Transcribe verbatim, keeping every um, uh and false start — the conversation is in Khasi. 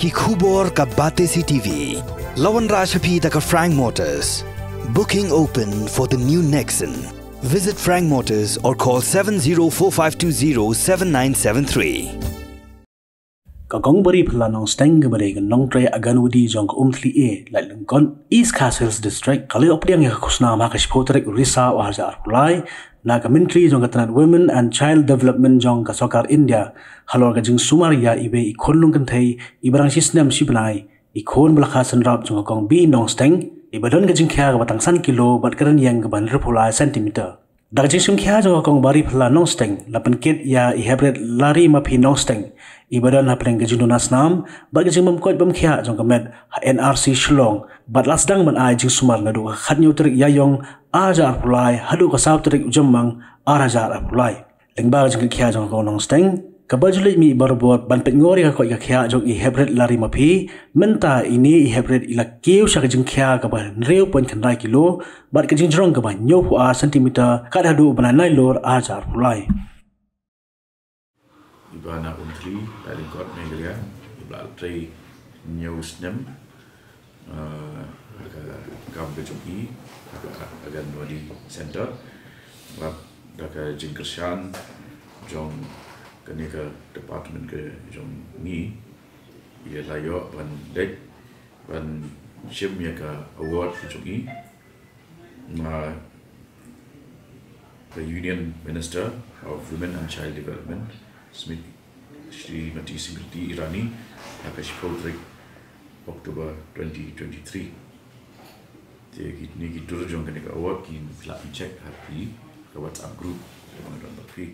Ki khubor ka Batesi T V. La wanrah sha phi da ka Frank Motors. Booking open for the new Nexon. Visit Frank Motors or call seven zero four five two zero seven nine seven three. Ka Kong Bari Phylla Nongsteng kaba dei ka nongtrei Anganwadi jong ka Umthli A, Laitlyngkot, East Khasi Hills District, ka la ïoh pdiang ïa ka khusnam ha ka shiphew tarik u Risaw ar hajar arphew lai na ka Myntri jong ka tnat Women and Child Development jong ka Sorkar India halor ka jingsumar ïa iwei i khun longkynthei iba dang shi snem shi bnai, i khun ba la kha synrap jong ka Kong B Nongsteng, iba don ka jingkhia kaba tang san kilo bad ka rynïeng kaba hynriewphew lai centimeter. Da ka jingshim khia jong ka Kong Bari Phylla Nongsteng la pynkit ïa i Heprit Larry Maphi Nongsteng, iba don hapdeng ka jingduna snam bad ka jingbymkoit bymkhia jong ka met ha N R C Shillong, bad la sdang ban ai jingsumar naduh ka khathynñiew tarik Ïaïong ar hajar arphew lai haduh ka saw tarik u Jymmang ar hajar arphew lai. Lyngba ka jingkit khia jong ka Kong Nongsteng, kaba ju leit mih barabor ban peit ngor ïa ka koit ka khiah jong i Heprit Larry Maphi, mynta ine i Heprit i la kiew sha ka jingkhia kaba hynriew point khyndai kilo bad ka jingjrong kaba hynñiewphew ar centimeter kat haduh u bnai Nailur ar hajar arphew lai. Iba na Umthli, Laitlyngkot, Meghalaya, iba la trei hynñiew snem, eh, ha ka kam ka jong i ha ka Anganwadi Center, bad da ka jingkyrshan jong kane ka department ka jong ngi, i la ïoh ban leit ban shim ïa ka award ka jong i na ka Union Minister of Women and Child Development, Smit-, Shrimati Smriti Irani, ha ka shiphew tarik October twenty twenty-three. Te kine ki dur jong kane ka award kin lah check ha phi ka WhatsApp group kaba nga don bad phi.